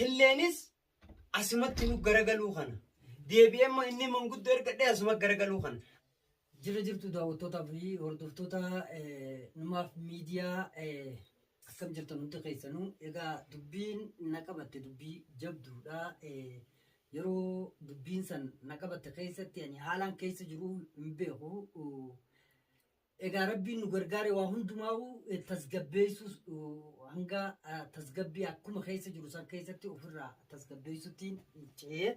Killeenis asumatti nu garagaluu kana. Deebi'ee immoo inni manguddoo ergadhee asuma garagaluu kana. Jira jirtu daawwattootaa fi hordoftoota numaaf miidiyaa, akkam jirtan hundi keessanuu? Egaa dubbiin na qabatte dubbii jabduudha. Yeroo dubbiin san na qabatte keessatti ani haalaan keessa jiru hin beeku. Egaa Rabbiin nu gargaare, waa hundumaa'u tasgabbeessuus hanga tasgabbii akkuma keessa jiru san keessatti ofirraa tasgabbeessuttiin ce'ee.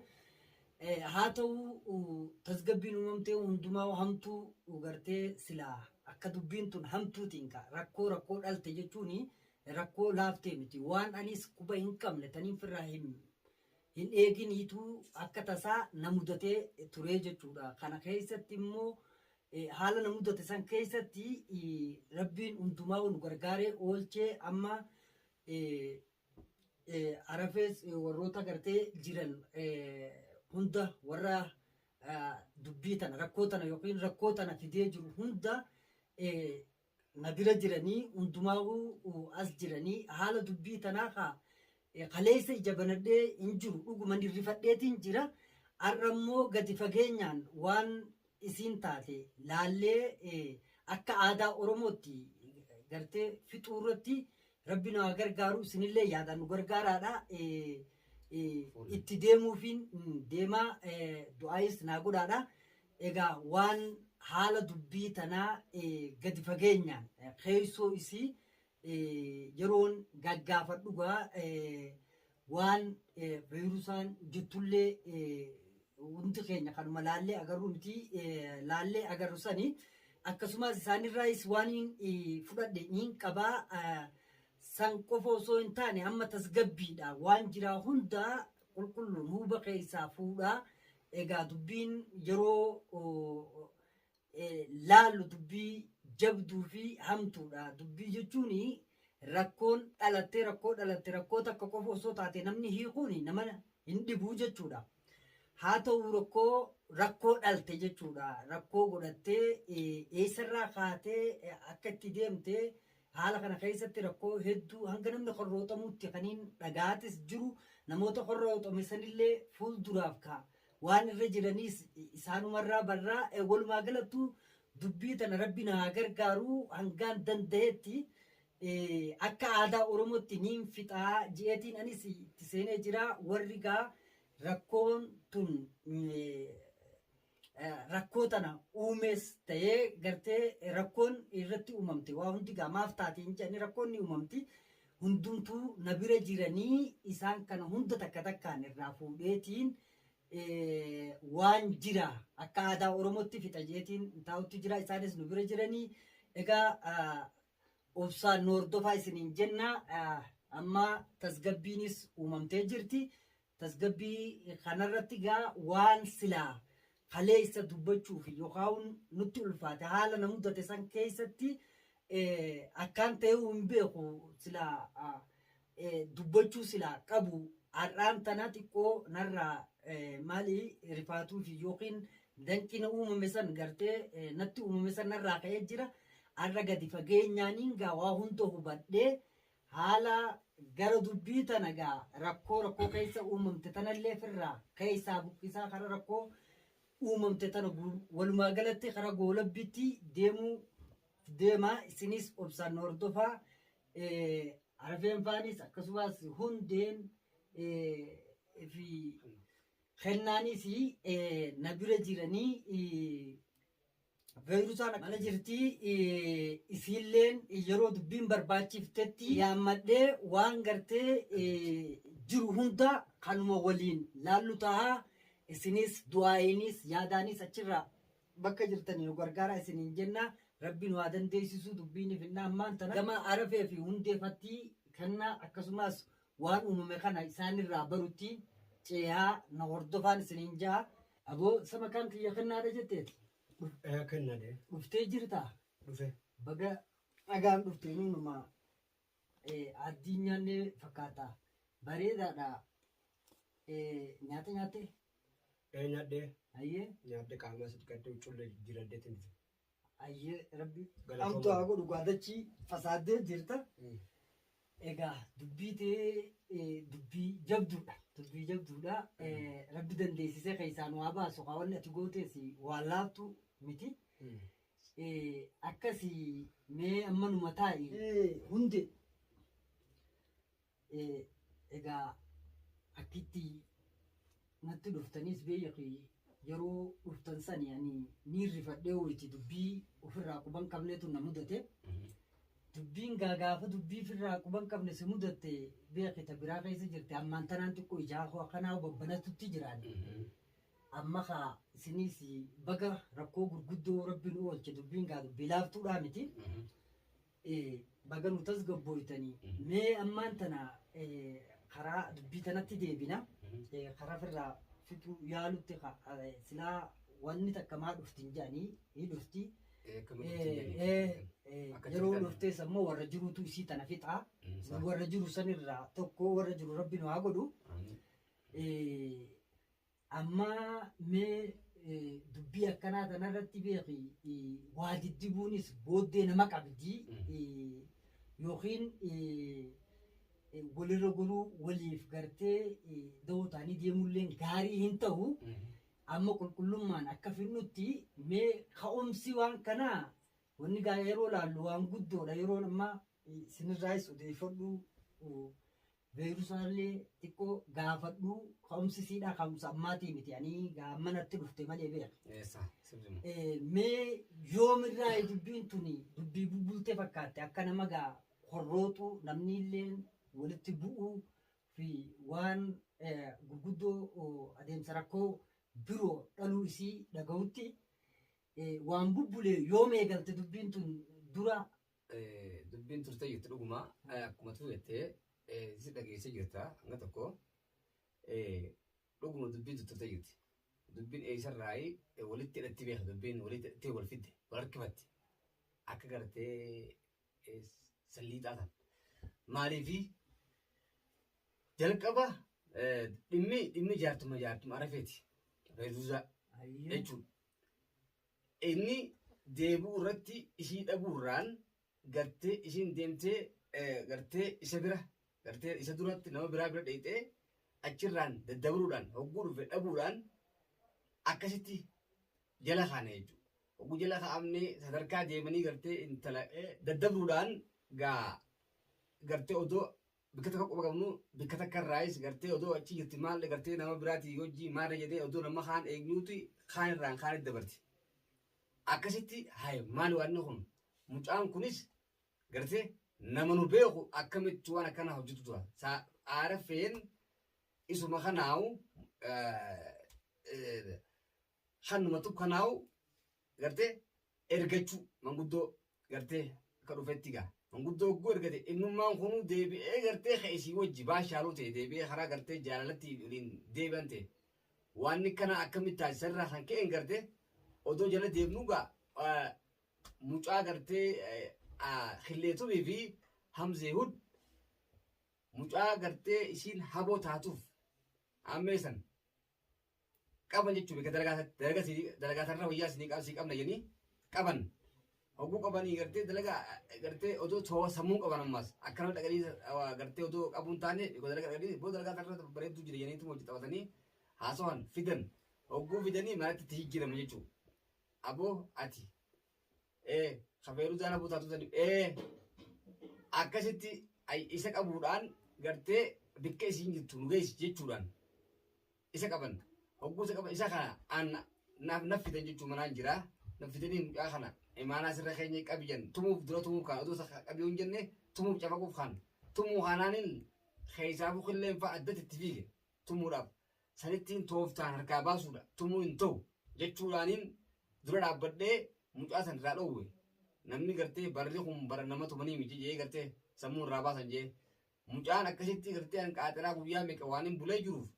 Haa ta'u, tasgabbiin uumamtee hundumaa hamtuu gartee silaa akka dubbiin tun hamtuutiin ka rakkoo rakkoo dhalte jechuun rakkoo laaftee miti. Waan anis quba hin qabne taniin firraa hin eeginiitu akka tasaa na mudatee turee jechuudha. Kana keessatti immoo haala na mudate san keessatti Rabbiin hundumaa nu gargaaree oolchee amma Arafees warroota gartee jiran hunda, warra dubbii tana, rakkoo tana yookiin rakkoo tana fidee jiru hunda na bira jiranii, hundumaa'uu as jiranii. Haala dubbii tanaa kaa kaleessa ija banadhee hin jiru, dhuguma rifadheetiin jira. Har'a immoo gadi fageenyaan waan isiin taate laallee akka aadaa Oromootti gartee fixuu irratti Rabbi nu haa gargaaru, isinillee yaadaan nu gargaaraadha. Itti deemuufiin deemaa, du'aayis naa godhaadha. Egaa waan haala dubbii tanaa gadi fageenyaan keessoo isii yeroon gaggaafadhu gaa waan viirusaan jettullee hundi keenya kanuma laallee agarru miti, laallee agarru sani. Akkasumas isaanirraayis waan fudhadhe niin qabaa. San qofa osoo hin taane amma tasgabbiidha, waan jiraa hundaa qulqulluun huuba keessaa fuudhaa. Egaa dubbiin yeroo laallu dubbii jabduu fi hamtuudha. Dubbii jechuun rakkoon dhalattee, rakkoo dhalatte, rakkoo takka qofa osoo taate namni hiikuun nama hin dhibuu jechuudha. Haa ta'u, rakkoo rakkoo dhalte jechuudha. Rakkoo godhattee eessarraa kaatee akka itti deemtee haala kana keessatti rakkoo hedduu hanga namni horrooxamuutti kaniin dhagaatis jiru, namoota horrooxame sanillee fuulduraaf ka waan irra jiraniis isaanumarraa barraa. Walumaa galattuu dubbii tana Rabbi na haa gargaaru, hangaan danda'etti akka aadaa Oromootti niin fixaa ji'eetiin anis itti seenee jira. Warri gaa rakkoon tun rakkoo tana uumees ta'ee gartee rakkoon irratti uumamte, waa hundi gaa maaf taate hin jedhani, rakkoon ni uumamti. Hundumtuu na bira jiranii, isaan kana hunda takka takkaan irraa fuudheetiin waan jira akka aadaa Oromootti fixa jeetiin taa'utti jira. Isaanis nu bira jiranii. Egaa obsaan nu hordofaa isiniin jenna. Amma tasgabbiinis uumamtee jirti. Tasgabbii kanarratti gaa waan silaa kaleessa dubbachuuf yookaan nutti ulfaate, haala na mudate san keessatti akkaan ta'ee hin beeku, silaa dubbachuu silaa qabu har'aan tana xiqqoo narraa maali rifaatuu fi yookiin danqina uumame san gartee natti uumame san narraa ka'ee jira. Har'a gadi fageenyaaniin gaa waa hunda hubadhee haala gara dubbii tana gaa rakkoo rakkoo keessa uumamte tanallee firraa keessaa buqqisaa kara rakkoo uumamte tana walumaa galatti kara goolabbitti deemuu deemaa. Isinis obsaan nu hordofaa. Arafeen faanis akkasumas hundeen fi kennaanis na bira jiranii. Veerusaan mana jirti, isiilleen yeroo dubbiin barbaachiftetti yaammadhee waan gartee jiru hunda kanuma waliin laallu tahaa. Isinis du'aa'iinis yaadaanis achirraa bakka jirtanii nu gargaaraa isiniin jenna. Rabbi nu haa dandeessisu, dubbiin finnaa ammaan tana gama Arafee fi hundeefatti kenna, akkasumas waan uumame kana isaanirraa barutti ceehaa na hordofaan isiniin ja'a. Aboo, sama kan kiyya kennaadha jetteeti. Kennade. Dhuftee jirtaa? Dhufe. Baga dhagaan dhuftee, numa addii nyaannee fakkaata. Bareedaadha. Nyaata nyaattee? Nyaadhee. Ayyee. Nyaadhee, qaama asi dhiqadhee, huccuullee jijjiiradheetiin dhufe. Ayyee, Rabbi. Galatooma. Amtuu haa godhu, gaadachii fasaaddee jirta. Egaa dubbii ta'ee dubbii jabduudha. Dubbii jabduudha. Rabbi dandeessisee keessaan waa baasu haa wanni ati gootees waan laaftu miti. Akkasii mee amma numa taa'i hunde egaa akkitti natti dhuftaniis beeyaki yeroo dhuftan sani ani ni rifadhee wayitii dubbii ofirraa quban qabneetu na mudate. Dubbiin gaafa dubbii ofirraa quban qabne si mudatte beeki ta biraa keessa jirte ammaan tanaan xiqqoo ijaa koo akkanaa babbanatutti jiraan. Amma kaa isinis baga rakkoo gurguddoo rabbi nu oolche dubbiin gaa dubbii laaftuudhaa miti. Baga nu tasgabbooytanii mee ammaan tana karaa dubbii tanatti deebina. Karaa ofirraa fixuu yaalutti silaa wanni takka maa dhufti hin jedhanii ni dhufti. Yeroo dhuftes ammoo warra jirutu isii tana fixaa. Warra jiru sanirraa tokko warra jiru rabbi nu haa godhu. Amma mee dubbii akkanaa tanarratti beeki waa diddibuunis booddee nama qabdi yookiin walirra goruu waliif gartee da'oo ta'anii deemulleen gaarii hin ta'u. Amma qulqullummaan akka finnutti mee ka'umsi waan kanaa wanni gaa yeroo laallu waan guddoodha yeroo ammaa isinirraayis odeeffadhu beeruusaallee xiqqoo gaafadhu ka'umsi siidhaa ka'umsa ammaatii miti ani gaa manatti dhufte malee beeka. Mee yoomirraa dubbiin tuni dubbii bubbultee fakkaatte akka nama gaa horrooxu namni illee walitti bu'uu fi waan gurguddoo adeemsa rakkoo biroo dhaluu isii dhaga'utti waan bubbulee yoom eegalte dubbiin tun dura. Dubbiin turte jirti dhuguma akkuma tu jettee si dhageessee jirta hanga tokko dhuguma dubbiin turte jirti. Dubbiin eessarraayi walitti hidhatti beeka dubbiin walitti hidhattee wal fidde wal harkifatte akka gartee salliixaa tan. Maaliifi jalqaba dhimmi jaartuma arafeeti. Reezuusaa jechuudha. Inni deebi'uu irratti ishii dhabuurraan gartee ishiin deemtee gartee isa bira gartee isa duratti nama biraa bira dheeyxee achirraan daddabruudhaan hogguu dhufe dhabuudhaan akkasitti jala kaane jechuudha. Hogguu jala kaa'amnee sadarkaa deemanii gartee intala daddabruudhaan gaa gartee odoo bikka takka quba qabnu bikka takka irraayis gartee odoo achi jirti maal gartee nama biraatii hojii maal jedhee odoo nama kaan eegnuuti kaan irraan kaanitti dabarti. Akkasitti hayi maali waan kun mucaan kunis gartee nama nu beeku akkamitti waan akkana hojjetu tura. Aarafeen isuma kanaawu kanuma kanaawu gartee ergachuu manguddoo gartee akka dhufetti gaa. Manguddoo hogguu ergate innummaan kunuu deebi'ee gartee isii wajji baashaaluu ta'e deebi'ee karaa gartee jaalalatti waliin deebi'an ta'e waan kana akkamitti taasisarraa kan ka'een gartee odoo jala deemnu gaa mucaa gartee Hilleetumii fi Hamzee Hud mucaa gartee isiin haboo taatuuf ammeessan qaban jechuun bika dalagaa sarara wayyaa sii qabna jedhanii qaban. Hogguu qabanii gartee dalagaa gartee odoo too sammuu qaban ammas akkanuma dhaqanii gartee odoo qabuun taane dalagaa dhaqanii boo dalagaa sarara bareedduu jira jedhanii hojii taphatanii haasawan fidan hogguu fidanii manatti itti jijjiiramu jechuudha. Aboo ati kafeeruu zaana buutaatu sani akkasitti isa qabuudhaan gartee bikka isiin jirtu nu geessi jechuudhaan isa qaban hogguu isa qaban isa kana an naaf fidan jechuun manaan jira naaf fidanii mucaa kana imaanaa sirra keenya qabiyan tumuuf dura tumuuf kan odoo isa qabii hin jenne tumuuf cafaquuf kan tumuu kanaanin keessaafuu qilleen fa'a addatti itti fiige tumuudhaaf sanittiin tooftaan harkaa baasuudha tumuu hin ta'u jechuudhaaniin dura dhaabbadhee mucaa san irraa dhoowwe namni gartee barri kun bara nama tumanii miti jee gartee sammuu irraa baasan jee mucaan akkasitti gartee an qaaxiraa guyyaa meeqa waan hin bulee jiruuf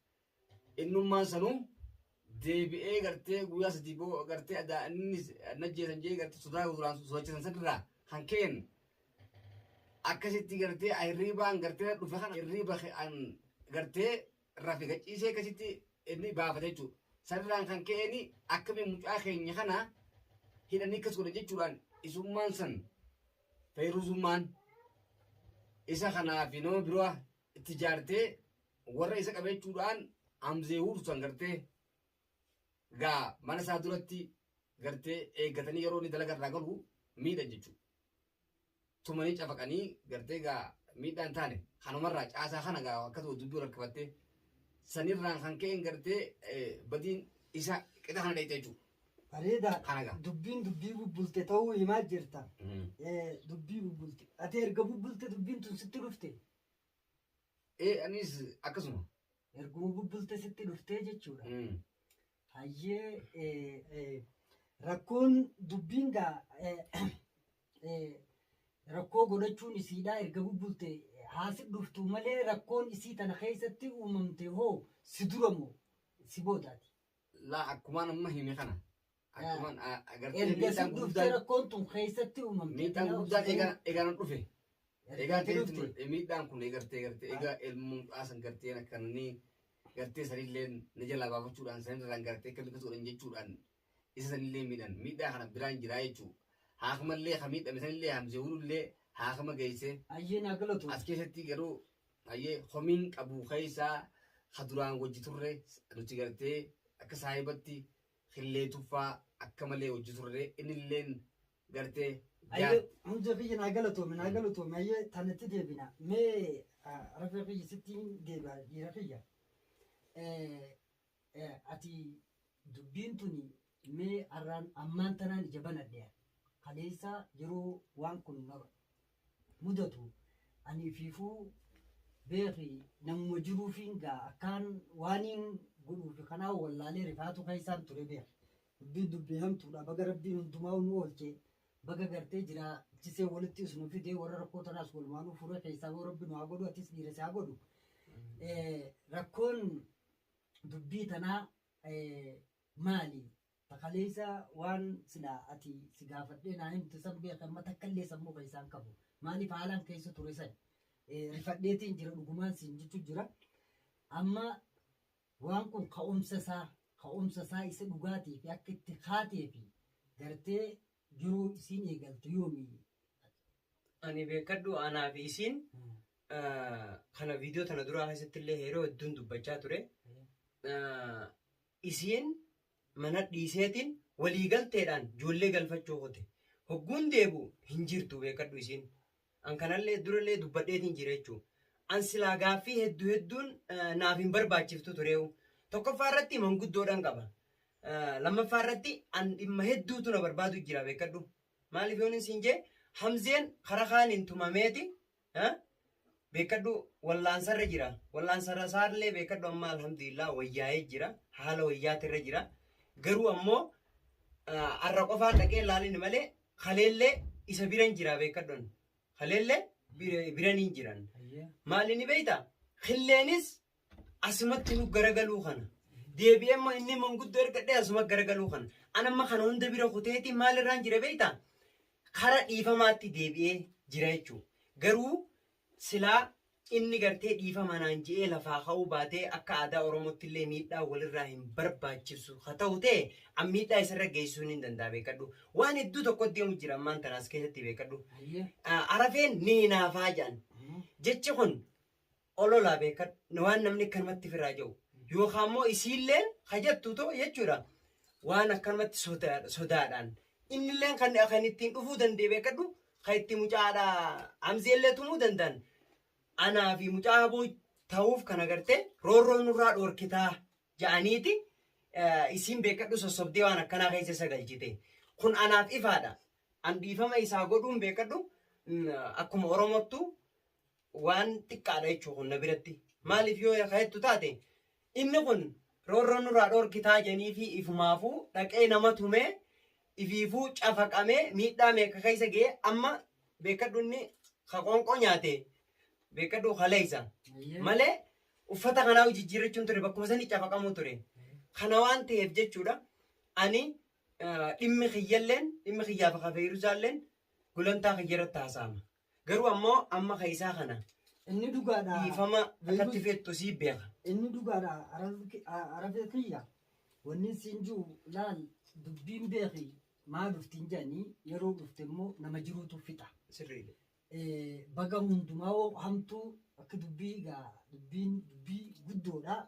innummaan sanuu deebi'ee gartee guyyaa sadii boo gartee inni najjeesan jee gartee sodaa duraan sodaachisan sanirraa kan ka'een akkasitti gartee hirribaan gartee dhufe kana hirriba an gartee rafe gachiisee akkasitti inni baafate jechuudha. Sanirraan kan ka'een akkamiin mucaa keenya kana hidhanii akkas godhan jechuudhaan isummaan san feeruzummaan Isa kanaa fi nama biroo itti ijaartee warra isa qabeechuudhaan Hamzee Huursan gartee gaa mana isaa duratti gartee eeggatanii yeroo inni dalaga irraa galu miidhan jechuudha. Tumanii cafaqanii gartee gaa miidhaan taane kanumarraa caasaa kana gaa akkasuma dubbii wal harkifattee sanirraan kan ka'een gartee badiin isa qixa kana dhayxe jechuudha. Bareedaadha. Kana gaa. Dubbiin dubbii bubbulte ta'uu himaa jirta. Dubbii bubbulte. Ati erga bubbulte dubbiin tun sitti dhufte. Ee anis akkasuma. Erguma bubbulte sitti dhuftee jechuudha. Hayyee, rakkoon dubbiin gaa rakkoo godhachuun isiidhaa erga bubbulte haasi dhuftu malee rakkoon isii tana keessatti uumamte hoo si dura moo si boodaati? Laa, akkumaan amma hime kana. Akkumaan agartee Erga si miidhaan dhuftee guddaan rakkoon tun keessatti uumamte. Miidhaan guddaan eegaan dhufe. Egaa Erga dhufte. Miidhaan kun eegartee gartee egaa ilmuun dhaasan gartee akkanni gartee sanillee ni jalaa baafachuudhaan sanirraan gartee akka biqiltuudhaan godhan jechuudhaan isa sanillee miidhan miidhaa kana biraan jiraa jechuudha. Haakamallee ka miidhame sanillee Hamzee Hulullee haakama geessee Hayyee, naa galatu. As keessatti garuu hayyee homiin qabu keessaa ka duraan wajji turre nuti gartee akka saahibatti qillee tuffaa akka malee wajji turre innilleen gartee Hayyee, Hamzee kiyya, naa galatoome, naa galatoome. Hayyee, tanatti deebina. Mee rafee kiyya, sitti deebi'a, dhiira kiyya. Ati dubbiin tuni mee arraan ammaan tanaan ija banadhe. Kaleessa yeroo waan kun na mudatu ani fiifuu beeki namuma jiruufiin gaa akkaan waaniin godhuufi kanaa wallaalee rifaatu keessaan ture beeki. Dubbiin dubbii hamtuudha. Baga Rabbiin hundumaa nu oolche. Baga gartee jiraachisee walitti isnu fidee warra rakkoo tanaas walumaanuu fure keessaa yoo Rabbi nu haa godhu, atis dhiira si haa godhu. Rakkoon dubbii tanaa maali? Takaleessa waan silaa ati si gaafadhee naa himte san beeka, amma takka illee sammuu keessaan qabu. Maaliif haalaan keessa ture san? Rifadheetiin jira, dhugumaan siin jechuu jira. Amma waan kun ka'umsa isaa isa dhugaatii fi akka itti kaatee fi gartee yeroo isiin eegaltu yoomi? Ani beekadhu, anaa fi isiin kana viidiyoo tana duraa keessatti illee yeroo hedduun dubbachaa ture. Isiin mana dhiiseetiin waliigalteedhaan ijoollee galfachuu qote. Hogguun deebi'u hin jirtu beekadhu isiin. An kanallee durallee dubbadheetiin jira jechuudha. An silaa gaaffii hedduu hedduun naaf hin barbaachiftu tureewu. Tokkoffaa irratti manguddoodhaan qaba. Lammaffaa irratti an dhimma hedduutu na barbaadu jira beekadhu. Maaliif yoon isin jee, Hamzeen karaa kaaniin tumameeti beekadhu wallaansarra jira. Wallaansarra isaallee beekadhu amma alhamdulillah wayyaa'ee jira. Haala wayyaatirra jira. Garuu ammoo har'a qofaan dhaqee ilaalini malee kaleellee isa biran jira beekadhu. Kaleellee biraniin jiran. Maali ni beektaa? Qilleenis asumatti nu garagaluu kana. Deebi'ee immoo inni manguddoo ergadhee asuma garagaluu kana. An amma kana hunda bira kuteeti maalirraan jira beektaa? Kara dhiifamaatti deebi'ee jira jechuudha. Garuu silaa inni gartee dhiifama naan je'ee lafaa ka'uu baatee akka aadaa Oromootti illee miidhaa walirraa hin barbaachisu haa ta'u ta'e an miidhaa isarra geessisuun hin danda'a beekadhu. Waan hedduu tokkotti deemu jira ammaan tanaas keessatti beekadhu. Arafeen ni hinaafaa jedhan. Jechi kun ololaa beekadhu, waan namni akkanumatti firraa jiru. Yookaan immoo isiilleen hajattu ta'u jechuudha. Waan akkanumatti sodaadhaan. Innilleen kan ittiin dhufuu danda'e beekadhu, kan itti mucaadha Hamzeellee tumuu danda'an. Anaa fi mucaa haboo ta'uuf kan agartee roorroo nurraa dhoorkitaa ja'aniiti isiin beekadhu sossobdee waan akkanaa keessa isa galchite. Kun anaaf ifaadha. An dhiifama isaa godhuun beekadhu akkuma Oromottu waan xiqqaadha jechuudha kun na biratti. Maaliif yoo yakka taate, inni kun roorroo nurraa dhoorkitaa jedhanii fi ifumaafuu dhaqee nama tumee ifiifuu cafaqamee miidhaa meeqa keessa ga'ee amma beekadhu inni ka qoonqoo nyaate beekadhu kaleessa. Malee uffata kanaa jijjiirrachuun ture bakkuma sanii cafaqamuu ture. Kana waan ta'eef jechuudha ani dhimmi kiyyalleen dhimmi kiyyaaf kafeerusaalleen gulantaa kiyya irratti haasa'ama. Garuu ammoo amma keessaa kana Inni dhugaadha. dhiifama akkatti feettu sii beeka. Inni dhugaadha. Arafee kiyya. Wanni siin jiru laal, dubbiin beeki maa dhuftiin jedhanii yeroo dhufte immoo nama jiruutu fixa. Sirriidha. Baga hundumaa hamtuu akka dubbii egaa dubbiin dubbii guddoodha.